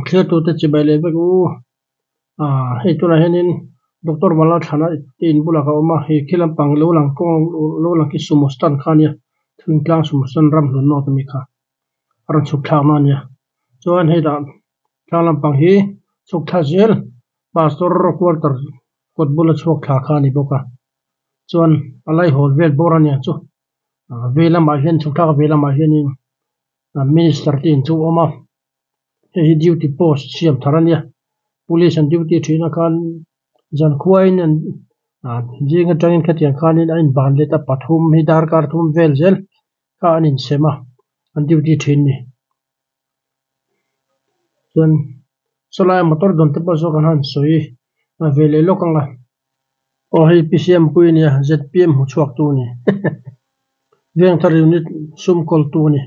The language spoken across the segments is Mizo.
Thlir tute chibai leh vek u. Aaa hei tunah hianin doctor Valalthlana te in bulah ka awm a, hei khi lampang lo lang kawng lo lang khi sumo stand kha a nia thingtlang sumo stand ramhlun nawt ami kha a rawn chhuk thlak na a nia chuan hei dah thlang lampang hi chhuk thla zel pastor quarter kawt bula chhuak thla kha a ni bawk a chuan a laihawl vel bawr a nia chu ah vei lamah hian chhuk thlak vei lamah hianin minister te in chu a awm a hei hi duty post siam thar a nia police an duty thin a khan zankhuain an ah zing atangin khatiang khanin a inban let a pathum hi darkar thum vel zel kha an insem a an duty thin a ni chuan sawlai motor dawn te pawh saw kan han sawi ve leh lawk ang a aw hei P C M pui a nia Z P M hmuchhuak tu a ni Vengthar unit sum kawl tu a ni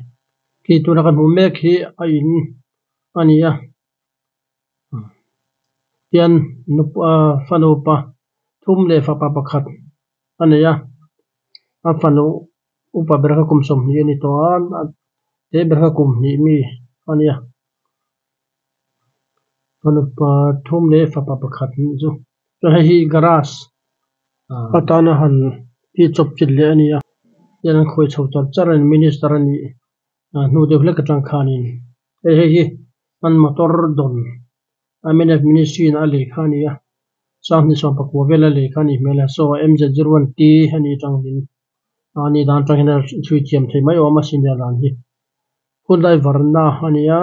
khi tuna ka hmuh mek hi a in a ni a tian fanu pa thum leh fapa pakhat a nei a a fanu upa ber kha kum 20 a ni tawh a te ber kha kum hnih mi a nia fanu pathum leh fapa pakhat anih chu chuan hei hi garage atana han tih chawp chilh leh a ni a tian an khawi chho char char a ni minister a nih hnu deuh hlek atang khanin hei hei hi an motor dawn mnf ministry in a lei kha a ni a 2019 vel a lei kha a nih hmel a saw m z zero one t a nih atangin a nih dan atang hian a chhui thiam thei mai awm a senior dan hi Hyundai Verna a ni a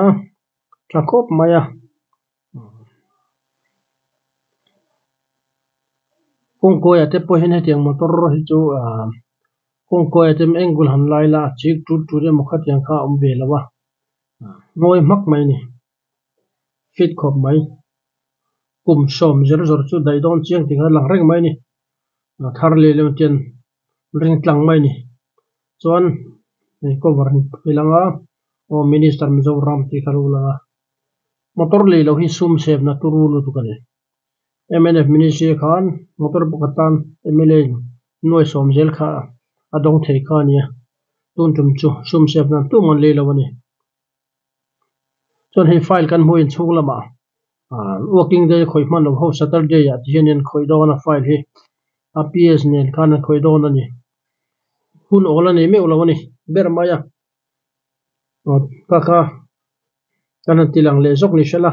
tha khawp mai a kawngkawi ah te pawh hian hetiang motor hi chu ahh kawngkawi ah te angle han lai la a chik tut tut emaw khatiang kha a awm ve lo a ngawi hmak mai a ni fit khawp mai kum sawm zer zawr chu daih dawn chiang tih kha a lang reng mai a ni a thar leh leh tian ring tlang mai a ni chuan hei cover hi lang a aw minister Mizoram tih kha a lo lang a motor lei loh hi sum sep na turu lutuk a ni mnf ministry khan motor pakhat tan mla in nuai sawm zel kha a dawng thei kha a nia tun tum chu sum sep nan tum an lei lo a ni chuan hei file kan hmuh inchhung lamah ah working day khawih hman loh ho saturday ah ti hian an khawih dawn a file hi a ps nen khan an khawih dawn a ni hun awl a nei meuh lo a ni ber mai a ka kha kan han ti lang leh zawk ni hrela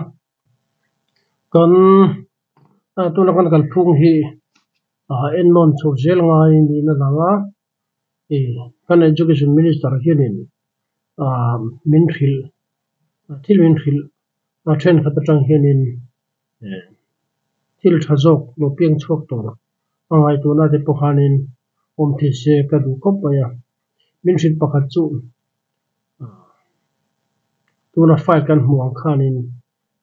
kan tuna kan kalphung hi ah ennawn chho zel ngai niin a lang a ih kan education minister hianin ah min hrilh thil min hrilh a thenkhat atang hianin thil tha zawk lo piang chhuak tur a ngaihtuahna te pawh khanin awm thei se ka duh khawp mai a min hrilh pakhat chu tuna file kan hmuh ang khanin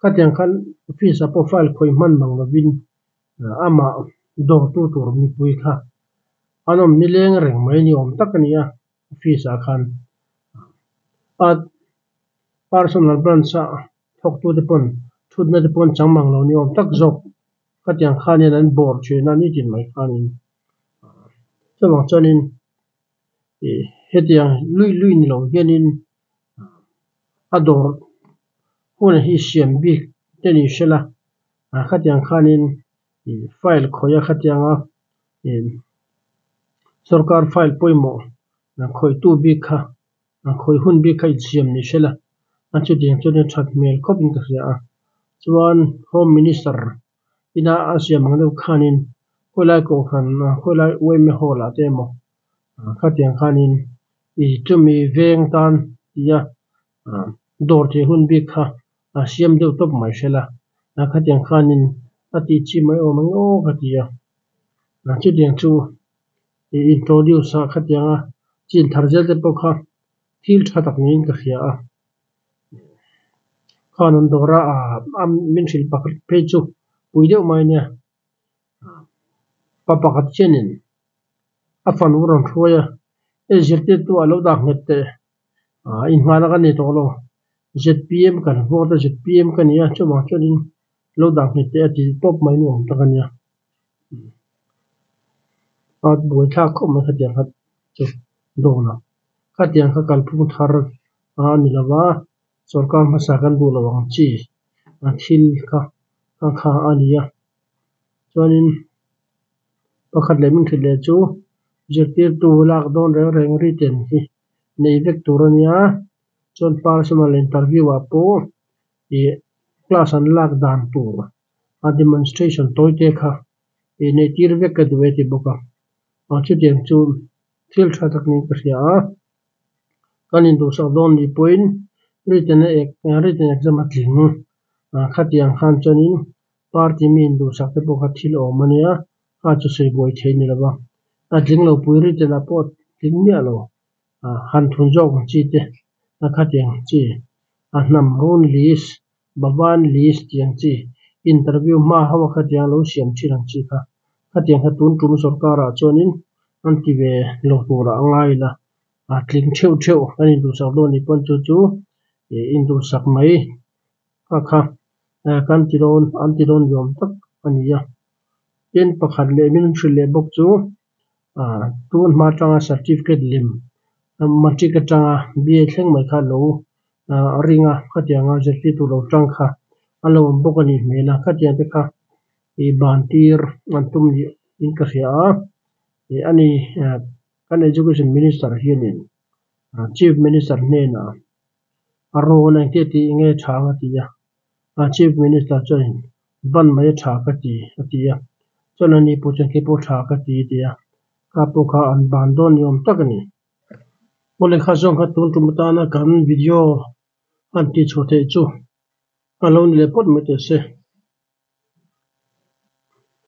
khatiang khan office ah pawh file khawih hman mang lovin amah dawrtu tur mipui kha an awm nileng reng mai ni awm tak a ni a office ah khan a personal branch a thawktu te pawn thutna te pawh an chang mang lo ni awm tak zawk khatiang khanin an bawr thin a nitin mai khanin chuvang chuanin ih hetiang lui lui ni lo hianin a dawr hun hi siam bik te ni hrela ah khatiang khanin ih file khawih a khatianga ih sorkar file pawimawh khawihtu bik kha khawih hun bik kha insiam ni hrela a chutiang chuan a that hmel khawp in ka hria a chuan home minister ina a siam ang deuh khanin khawilai kohhran khawilai yma hall ah te emaw khatiang khanin ih chumi veng tan tia dawr thei hun bik kha a siam deuh tawp mai hrela a khatiang khanin a tih chi mai awm ang aw ka ti a chutiang chu ih introduce a khatianga chin thar zel te pawh kha thil tha tak niin ka hria a khan an dawr a ah min hrilh pakhat phei chu pui deuh mai ania pa pakhat hianin a fanu rawn hruai a hei zirtirtu ah lo dah nghet teh ah inhmahna ka nei tawh lo z p m kan vote a z p m ka ni a chuvang chuanin lo dah nghet teh a ti tawp mai ni awm tak a nia a buaithlak khawp mai khatiang kha chu dawn a khatiang kha kalphung thar a ni lova sorkar hmasa kan duh lo ang chi. thil kha kha a ni a chuanin pakhat leh min hrilh leh chu zirtirtu lak dawn reng reng written hi nei vek tur a nia chuan personal interview ah pawh ih class an lak dan tur a demonstration tawi te kha ih neih tir vek ka duh e ti bawk a ah chutiang chu thil tha tak niin ka hria a kan induhsak dawn nih pawhin written a written exam a tling ah khatiang khan chuanin party mi induhsak te pawh kha thil awm a nia kha chu sawi buai theih a ni lo va a tling lo pui written ah pawh tling miah lo ah han thun zawk ang chi te a khatiang chi a hnam run list Bhavan list tih ang chi interview hma ho a khatiang lo siam thin ang chi kha khatiang kha tun tum sorkar ah chuanin an ti ve lo turah a ngai ila a tling theuh theuh kan induhsak dawn nih pawn chu chu ih induhsak mai kha kha kan ti dawn an ti dawn ni awm tak a ni a tin pakhat leh min hrilh leh bawk chu ah tun hma atanga certificate lem matric atanga B A thleng mai kha lo ah ring a khatianga zirtirtu lo tang kha a lo awm bawk a nih hmel a khatiang te kha ih ban tir an tum nih in ka hria a ih ani kan education minister hianin chief minister hnenah a rawn engtia tih nge tha ang a ti a a chief minister chuanin ban mai a tha ka ti a ti a chuan ani pawh chuan keipawh tha ka ti a ti a kha pawh kha an ban dawn ni awm tak a ni. Aw lehkha zawng kha tun tum atana kan video han tih chhuah theih chu a lo ni leh phawt mai teh se.